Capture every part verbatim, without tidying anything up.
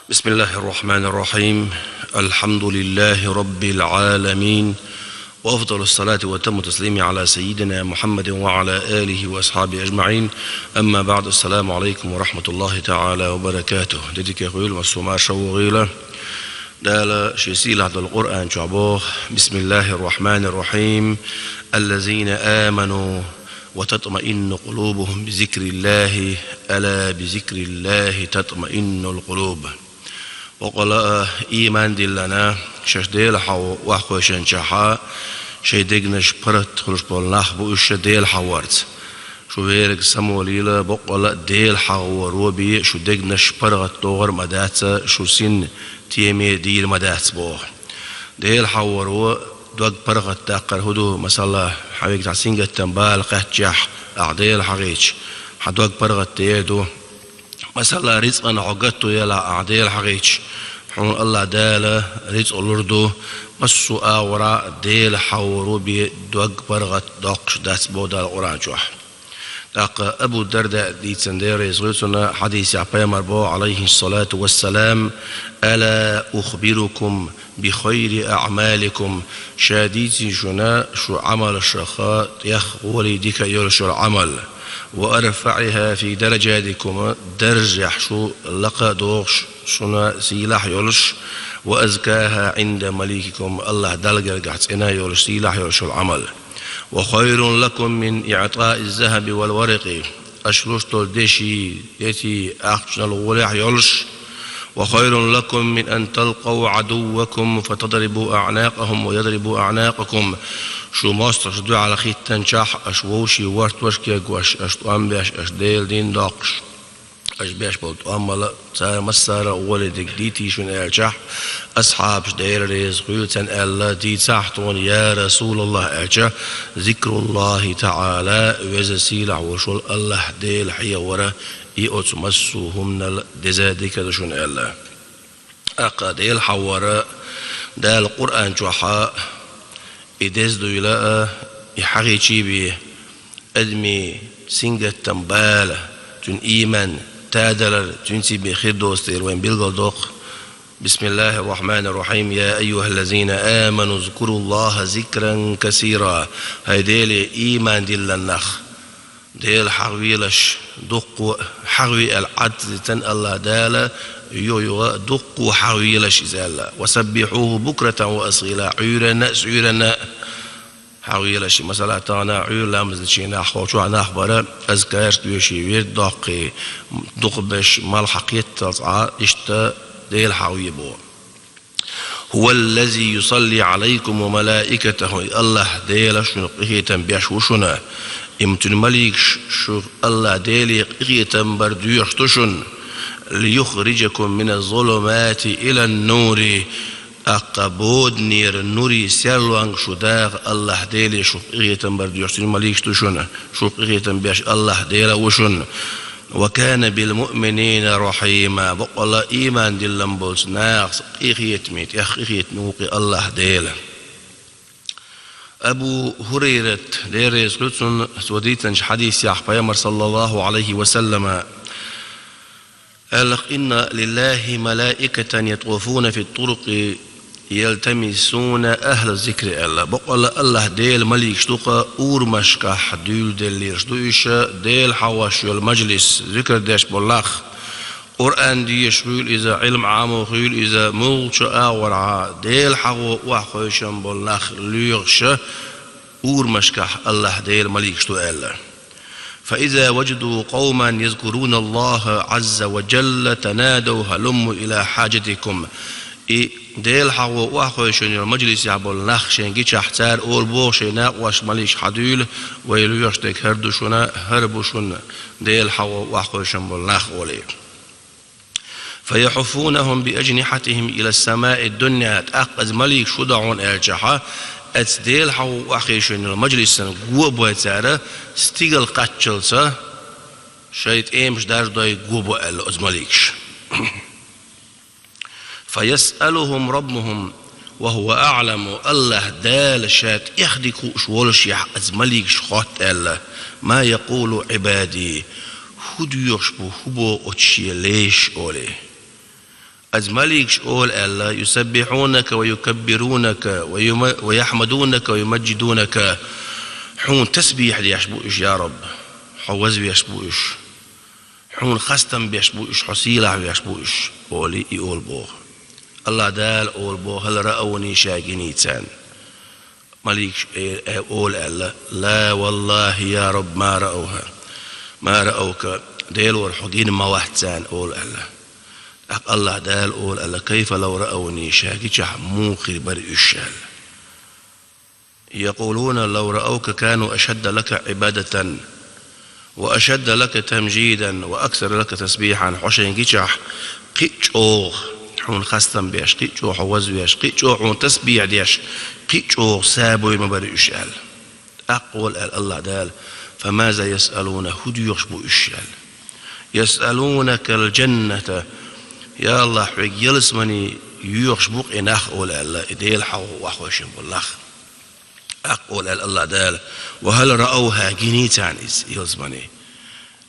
بسم الله الرحمن الرحيم. الحمد لله رب العالمين. وأفضل الصلاة وأتم التسليم على سيدنا محمد وعلى آله وأصحابه أجمعين. أما بعد، السلام عليكم ورحمة الله تعالى وبركاته. Дидике хуйла, массо а марша вогӀийла. Дала ший сийлахь долу Къуръан чохь боху: بسم الله الرحمن الرحيم. الذين آمنوا وتطمئن قلوبهم بذكر الله، ألا بذكر الله تطمئن القلوب. Боккъала а ийман диллина, шаьш Дела хьахо охьахевшинчохь, шайн дегнаш паргӀат хуьлуш болу нах бу уьш Дела хьахорца. Шу верриг самаволийла, боккъала а Дела хьахоро бен шу дегнаш паргӀат догӀур ма дац, шу син теме дийр ма дац боху. Дела хьахоро дог паргӀат даккхар хӀун ду? Масала, хьан вегахь сингаттам бала кхаьччехь, ахь Дела хьахийча, хьан дог паргӀат дер ду. Масала, рицкъана хьо гатто елахь, ахь Дела хьахийча, хьуна АллахӀ Дала рицкъа лур ду. Массо а агӀора Дела хьахоро бен дог паргӀат доккхуш дац боху Дала Къуръан чохь. ТӀаккха Абу Дарда дийцина, Дела реза хуьлда цунна, хьадисехь Пайхамар боху, عليه الصلاة والسلام: ألا أخبركم بخير أعمالكم. Ша дийций шуна шу Ӏамалшах тӀех гӀоле дика йолуш йолу Ӏамал. وأرفعها في درجاتكم, даржехь шу лакха а дохуш, шуна сийлахь а йолуш. وأزكاها عند مليككم, АллахӀ Далла гергахь цӀена а йолуш, сийлахь а йолуш йолу Ӏамал. وخير لكم من إعطاء الذهب والورق. Аша луш долу деши, дети, ахчанал гӀолехь йолуш. وخير لكم من أن تلقوا عدوكم فتضربوا أعناقهم ويضربوا أعناقكم. Шу мостагӀчу дуьхьал хӀиттинчохь, аша вовшийн вортош кегош, аша тӀом беш, аша Делан дин доккхуш, аша беш болу тӀом а, цара массара а гӀоле дерг дийций шуна аьлчахь, асхьабаш, Дела реза хуьлда царна, аьлла: дийцахь тхуна, я РасулаллахӀ, аьлча, ذكر الله تعالى, веза сийлахь волуш волу АллахӀ Дела хьехор, и оцу массо а хӀуманал деза, дика ду шуна аьлла. ТӀаккха Дела хьахор Дала Къуръан чохь и деза дуйла а, и хьахийчий бен, адамийн сингаттам бала, цуьнан ийман тадалар, цуьнций бен хир доцу дела вайна билгалдоккху. بسم الله الرحمن الرحيم. يا أيها الذين آمنوا اذكروا الله ذكرا كثيرا. ХӀай Деле ийман диллина нах, Дела хьахавелаш, дуккха а хьахаве аьлла Ӏадда дитина АллахӀ Дала, юха-юха дуккха а хьахавелаш иза аьлла. وسبحوه بكرة وأصيلا. Ӏуьйранна а, суьйранна а хьахавелаш. Масала, тахана Ӏуьйра ламаз дечу нах, хӀокху чохь нах бара, азкараш доьший, вирд доккхий, дукхахберш, малх хьакхетталц Ӏа, иштта Дела хьахаве боху. هو الذي يصلي عليكم وملائكته. И АллахӀ Дела шуна къинхетам беш ву шуна. Има цуьнан маликаш шу АллахӀ Деле къинхетам бар доьхуш ду шуна. ليخرجكم من الظلمات إلى النور. ТӀаккха боданера нуре серлонга шу даха АллахӀ Деле шух къинхетам бар доьхуш цуьнан маликаш ду шуна. Шух къинхетам беш АллахӀ Дела ву шуна. وكان بالمؤمنين رحيما. Бакъволла, ийман диллина болчу нахаца къинхетаме, тӀех къинхетаме ву кхин АллахӀ Дела. Абу ХӀурайрат, Дела реза хуьлда цунна, цо дийцинчу хьадисехь Пайхамар, саллаллаху Ӏалайхи ва саллама, аьлла: إن لله ملائكة يطوفون في الطرق يلتمسون أهل الذكر, аьлла. Бакъволла, АллахӀ Делан маликаш ду-кха, урамашкахь дуьйладеллераш ду уьш, Дела хьахош йолу мажлис, зикр деш болу нах, Къуръан дезаш хуьлу иза, Ӏилма Ӏамо хуьлу иза, муьлххачу агӀорхьа Дела хьахо охьахевшина болу нах лоьхуш, урамашкахь АллахӀ Делан маликаш ду аьлла. فإذا وجدوا قوما يذكرون الله عز وجل تنادوا هلموا إلى حاجتكم. И Дела хьахо охьахевшина йолу мажлисехь болу нах шайн гичахь, цара олу боху шайн накъосташка, маликаш, хьадуьйла, вай лоьхуш дерг хӀара ду шуна, хӀара бу шуна Дела хьахо охьахевшина болу нах, олий. فيحفونهم بأجنحتهم إلى السماء الدنيا. ТӀаккха оцу маликаша хӀун до хьуна аьлчахьа, оцу Дела хьахо охьахевшина йолу мажлисан го а бой цара, стигала кхаччалца шайн тӀемаш даржадой го бо аьлла оцу маликаша. فيسألهم ربهم وهو أعلم. АллахӀ Дала Ша тӀех дика хууш воллушехь, оцу маликашка хотту аьлла: ما يقول عبادي؟ ХӀун доьхуш бу, хӀун боху оцу Шен лайша, олий. Аз маликаш олу аьлла: «يسبحونك ويكبرونك ويم-، ويحمدونك ويمجدونك». Хьуна тасбихь деш бу уьш, я Рабб, хьо вазвеш бу уьш. Хьуна хастам беш бу уьш, хьо сийлахь веш бу уьш, олий и олу боху. АллахӀ Дала олу боху: «هل رأوني», ша гиний царна. Маликаш э, э, олу аьлла: «لا والله يا رب ما رأوها، ما رأوك», Делора, хьо гина ма вац царна, олу аьлла. ТӀаккха АллахӀ Дала олу аьлла: «كيف لو رأوني», ша гичахь муха хир бара уьш аьлла. «يقولون لو رأوك كانوا أشد لك عبادة وأشد لك تمجيدا وأكثر لك تسبيحا». Хьо шайн гичахь кхин а чӀогӀа хьуна хастам беш, кхин а чӀогӀа хьо вазвеш, кхин а чӀогӀа хьуна тасбихь деш, кхин а чӀогӀа сабуьйр ма бара уьш аьлла. ТӀаккха олу аьлла АллахӀ Дала: «فماذا يسألون», хӀун доьхуш бу уьш аьлла. «يسألونك الجنة», я АллахӀ, хьоьга ялсамани йоьхуш бу-кх и нах, олу аьлла, и Делан хьалха охьахевшина болу нах. ТӀаккха олу аьлла АллахӀ Дала: «وهل رأوها», гиний царна иза, ялсамани?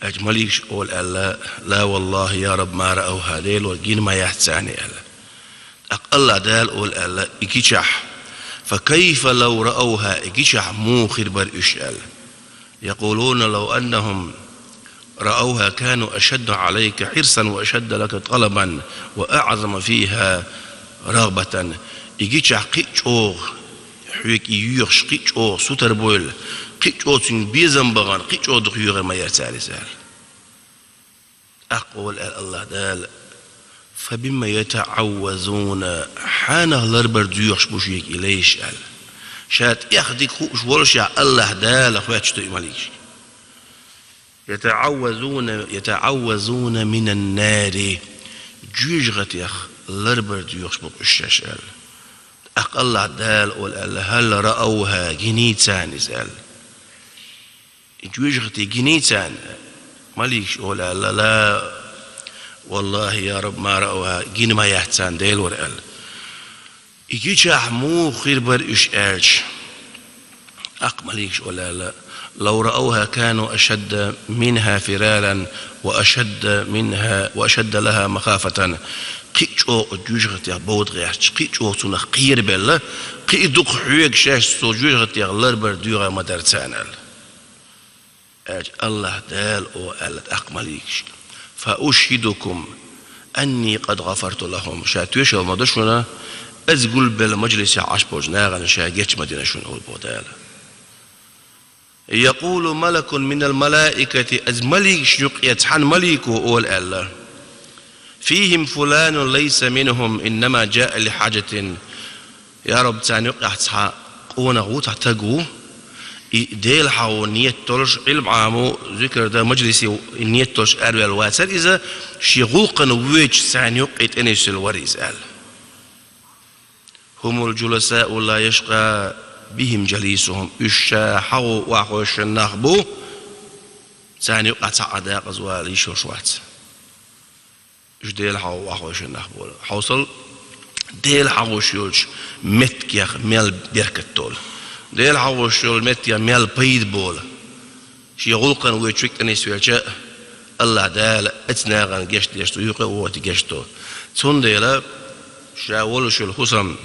Аьлча маликаш олу аьлла: «لا والله يا رب ما رأوها», Делора, гина ма яц царна аьлла. ТӀаккха АллахӀ Дала олу аьлла: «И гичахь, فكيف لو رأوها», и гичахь муха хир бара уьш аьлла. «يقولون لو أنهم رأوها كانوا أشد عليك حرصا وأشد لك طلبا وأعظم فيها رغبة». И гичахь кхин а чӀогӀа хьоьга и йоьхуш, кхин а чӀогӀа сутара бевлла, кхин а чӀогӀа цуьнга безам бахана, кхин а чӀогӀа дукха йоьхур ма яра цара иза аьлла. ТӀаккха олу аьлла АллахӀ Дала: «فبم يتعوذون», хьанах ларбар доьхуш бу шуьга и лайш аьлла. Ша тӀех дика хууш воллушехь, АллахӀ Дала хоьттуш ду и маликашка. «يتعوذون، يتعوذون من النار», жоьжахатех ларбар доьхуш бу-кх уьш шаьш аьлла. ТӀаккха АллахӀ Дала олу аьлла: «هل رأوها», гиний царна иза аьлла. И жоьжахати гиний царна? Маликаш олу аьлла: «لا والله يا رب ما رأوها», гина ма яц царна, Делора, аьлла. И гичахь муха хир бара уьш аьлча? ТӀаккха маликаш олу аьлла: «لو رأوها كانوا أشد منها فرارا وأشد منها، وأشد لها مخافة». Кхин а чӀогӀа жоьжахатех бовда гӀерташ, кхин а чӀогӀа цунах кхерабелла, кхин а дукха хьоьга шаьш цу жоьжахатех ларбар доьхур ма дара царна аьлла. Аьлча АллахӀ Дала олу аьлла тӀаккха маликашка: «فأشهدكم أني قد غفرت لهم». Ша тоьшалла ма до шуна, иза гулбелла мажлисехь Ӏаш болчу нахана ша геч ма дина шуна, олу боху Дала. «يقول ملك من الملائكة», иза маликашна юкъахь цхьана малико олу аьлла: «فيهم فلان ليس منهم إنما جاء لحاجة». Я Рабби, царна юкъахь цхьа къонах ву, цхьа таг ву, и Дела хьахо нийят долуш, Ӏилма Ӏамо, зикар дан, мажлисе нийят долуш араваьлла вацара иза, шен гӀуллакхана воьдуш царна юкъе тӀенисвелла вара иза аьлла. «هم الجلساء لا يشقى بهم جليسهم». Уьш ша хьахо охьахевшина нах бу, царна юкъахь цхьа а декъаза вала йиш йолуш вац. Уьш Дела хьахо охьахевшина нах болу. Хьовсал, Дела хьахош йолчу меттигех мел беркат долу. Дела хьахош йолу меттигех мел пайда болу. Шен гӀуллакхана воьдуш верг тӀенисвелча, АллахӀ Дала оцу нахана гечдеш ду, юха а вохуьйту гечдо. Цундела ша волуш йолу хӀусам,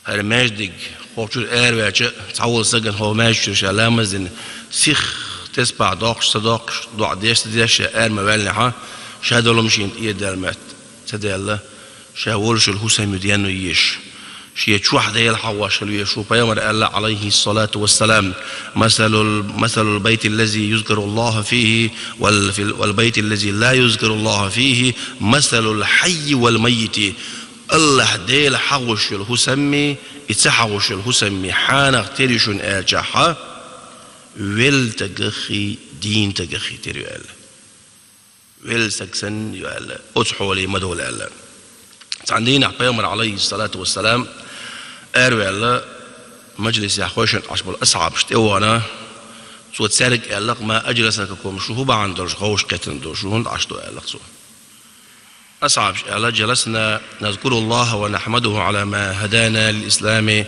хӀара маьждиг, хӀокху чуьра араваьлча, цхьаволу стагана хӀокху маьждиг чуьра ша ламаз дина, сих тесбахь доккхуш, ца доккхуш, доӀа деш, ца деш, ша ара ма ваьллинехь, ша долу хӀума шена тӀера даьлла моьтту ца даьлла, ша волуш йолу хӀусам ю денван езаш. Шен чохь Дела хьахош хила везаш ву. Пайхамара аьлла, Ӏалайхиссалату вассалам: «مثل ال-، مثل البيت الذي يذكر الله فيه وال-، في ال-، والبيت الذي لا يذكر الله فيه مثل الحي والميت». АллахӀ Дела хьахош йолу хӀусаммий, и ца хьахош йолу хӀусаммий хьанах тера ю шуна аьлчахьа, велла стагаххий, дийна стагаххий тера ю аьлла. Велла стаг санна ю аьлла, оцу хьоле ма долу аьлла. Цхьана дийнахь Пайхамар, Ӏалайхиссалату вассалам, араваьлла, мажлисехь хевшина Ӏаш болу асхьабаш тӀе а вахана, цо цаьрга аьлла-кх: «ما أجلسكم», шу хӀун бахьана долуш ховша кхеттина ду, шу хӀунда Ӏаш ду, аьлла-кх цо. Асхьабаш аьлла: «جلسنا نذكر الله ونحمده على ما هدانا للإسلام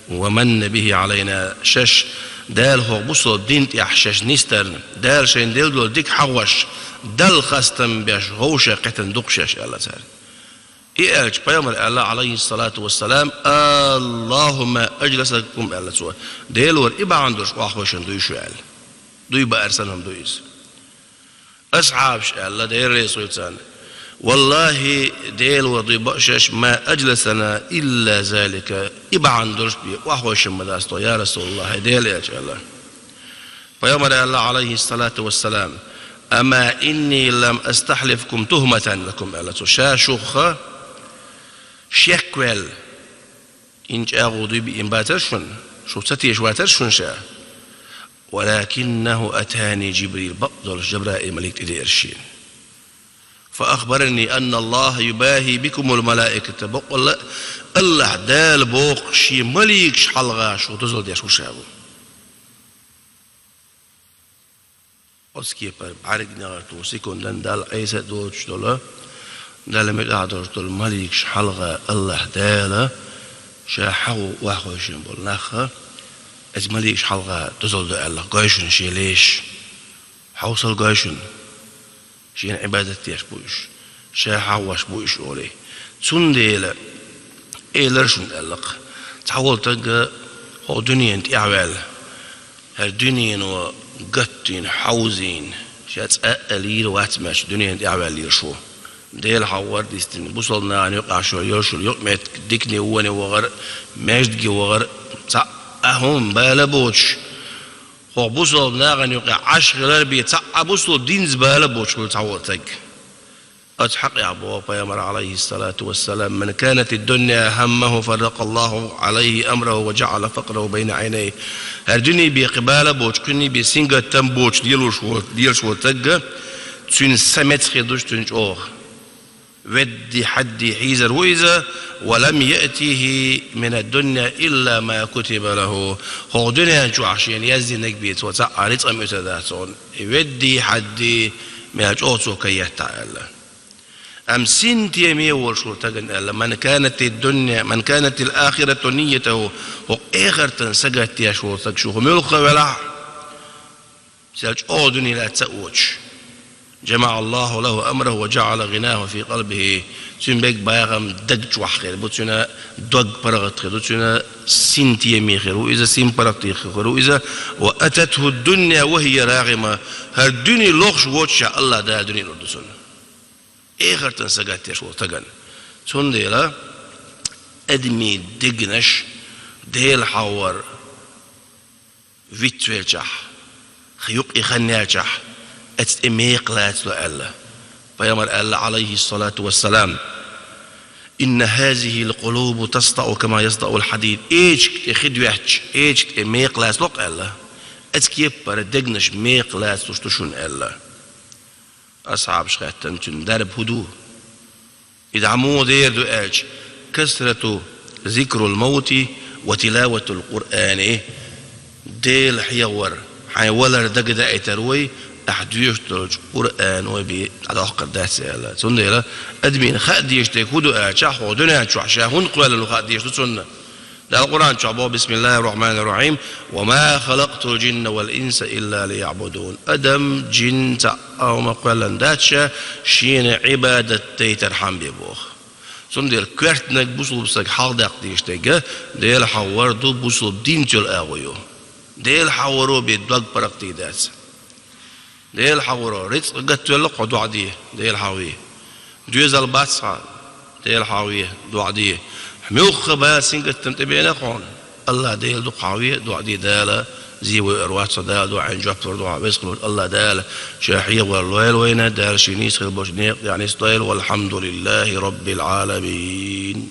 ومن به علينا». Шаьш Дала хӀокху бусалба дин тӀехь шаьш нисдарна, Дала шайна делла долу дика хьахош, Далла хастам беш, ховша кхеттина ду-кх шаьш, аьлла цара. И аьлча, пайхамара аьлла, Ӏалайхиссалату вассалам: «Аллахумма аджласакум», — аьлла цо. «Делора, и бахьана долуш охьахевшина дуй шу», — аьлла. Дуй баар санна хӀума ду иза. Асхьабаша аьлла, Дела реза хуьлда царна: «Валлахьи, Делора дуй баа шаьш, ма аджласана илла залика, и бахьана долуш бен охьахевшина ма дац тхо, я Расулаллахь, хӀай Делан элча», — аьлла. Пайхамара аьлла, Ӏалайхиссалату вассалам: «Ама инни лам астахьлифкум тухматан лакум», — аьлла цо. Ша шух шекваьлла, кӀин чӀагӀо дуй биъна бацара шуна, шух ца теша вацара шуна ша. «Валакиннаху атани Джибрил», бакъдолуш Джабраил малик тӀедеара шена. «Фа ахбарани анна Аллаха юбахи бикумул малаиката», бакъволла, Аллахь Дала боху шен маликаш хьалха шух дозалла деш ву ша бу. Оцу кепара бӀаьрган негӀар туху секундан Далла Ӏеса а доцуш долу, Далла муьтӀахь долуш долу маликаш хьалха Аллахь Дала ша хьахо охьахевшина болу нах, оцу маликаш хьалха дозалла до аьлла, гой шуна шен леш. Хьовсал гой шуна. Шена Ӏибадат деш бу уьш, ша хьахош бу уьш олий. Цундела элира шуна аьлла-кх: цхьа волу стаг хӀокху дуьненан тӀаьхьаваьлла, хӀара дуьнено гатдина, хьовзийна, ша цкъа а лийр вац моьттуш дуьненан тӀаьхьаваьлла лелаш ву. Делан хьагӀ вар дистина, бусалба нахана юкъахь шо йолуш йолу юкъаметтиг дикане воне вахар, маьждиге вахар, цхьа а хӀума бала боцуш, хӀокху бусалба нахана юкъахь Ӏаш хилар бен цхьа а бусалба динца бала боцуш хуьлу цхьа волу стаг. Оцу хьакъехь боху пайхамара, Ӏалайхиссалату вассалам: «Ман канатид-дунья хӀаммаху, фарракъаллаху Ӏалайхи амраху ва джаӀала факъраху байна Ӏайнайхи». ХӀара дуьне бен кхин бала боцуш, кхин бен сингаттам боцуш лелош волу, лелаш волу стаг, цуьнан са меца хир ду цуьнан чӀогӀа. Ведди хьадди хьийзар ву иза, ва лам яътихи минад-дунья илла ма кутиба лаху. ХӀокху дуьнен чохь шена яздинарг бен цо цхьа а рицкъ-м оьцур дац цунна. Ведди хьадди, мел чӀогӀа цо каеттахь аьлла. Амма синтеме волуш волу стагана аьлла: «Ман канатид-дунья, ман канатил-ахирату нийятаху», хӀокху эхартан сагатдеш волу стаг шу хӀун муьлхха велахь, сел чӀогӀа дуьне лаьцна а воцуш. «ДжамаӀаллаху лаху амраху ва джаӀала гъинаху фи къалбихи». Цуьнан беган бахам даг чохь хир бу, цуьнан дог паргӀат хир ду, цуьнан синтеме хир ву иза, син паргӀатдийхи хир ву иза. «Ва ататху-д-дунья ва хӀия рагӀима». ХӀара дуьне лохуш воцуш а, Аллахь Дала дуьне лур ду цунна. Эхартан сагатдеш волу стагана. Цундела адамийн дегнаш Делан хьагӀ вар вицвелчахь, хи юкъе хан яьлчахь, оцу тӀе мекха лацало аьлла. Пайхамара аьлла, Ӏалайхиссалату вассалам: «Инна хазихил къулуба тасдаӀу кама ясдаӀул хьадид». Эчиг тӀе хи доьттуш, эчиг тӀе мекха лацало-кх аьлла. Оцу кепара дегнаш мекха лацалуш ду шуна аьлла. Асхьабаша хаьттина цуьнан дарба хӀун ду? И дӀа муха дер ду аьлча, касрату зикрул мавти ва тилаватул Къуръани, Дела хьехавар, хьайн валар дагадаийтар вай, ахь доьшуш долчу Къуръано бен дӀадоккхур дац аьлла. Цундела адамийн хаа дезаш дерг хӀун ду аьлча, хӀокху дуьнен чохь ша хӀунда кхоьллина ву хаа дезаш ду цунна. Дала Къуръан чохь боху: «Бисмиллахир рахманир рахим. Ва ма халакътул джинна вал инса илла лияъбудун». Адам, джин цхьа а хӀума кхоьллина дац ша, шена Ӏибадат дайтархьама бен боху. Цундела коьртаниг бусулба стаг хьалхадаккха дезаш дерг Дела хьагӀ вар ду, бусулба динца йолу агӀо ю. Дела хьагӀ варо бен дог паргӀатдийр дац. Дела хьагӀ варо, рицкъ гатвелла хьо, доӀа де, Дела хьагӀ ве. Доьзал бац хьан, Дела хьагӀ ве, доӀа де. Муьлхха бала сингаттам тӀебеана хьуна, Аллахь Дела дукха хьагӀ ве, доӀа де, Дала зе войур вац хьо, Дала доӀина жоп лур ду хьан, веза хилла волчу Аллахь Дала ша хьехавар лойла вайна, Дала шен нийса хила болчу некъа тӀехь нисдойла. Валхьамдулиллахи роббил Ӏаламин.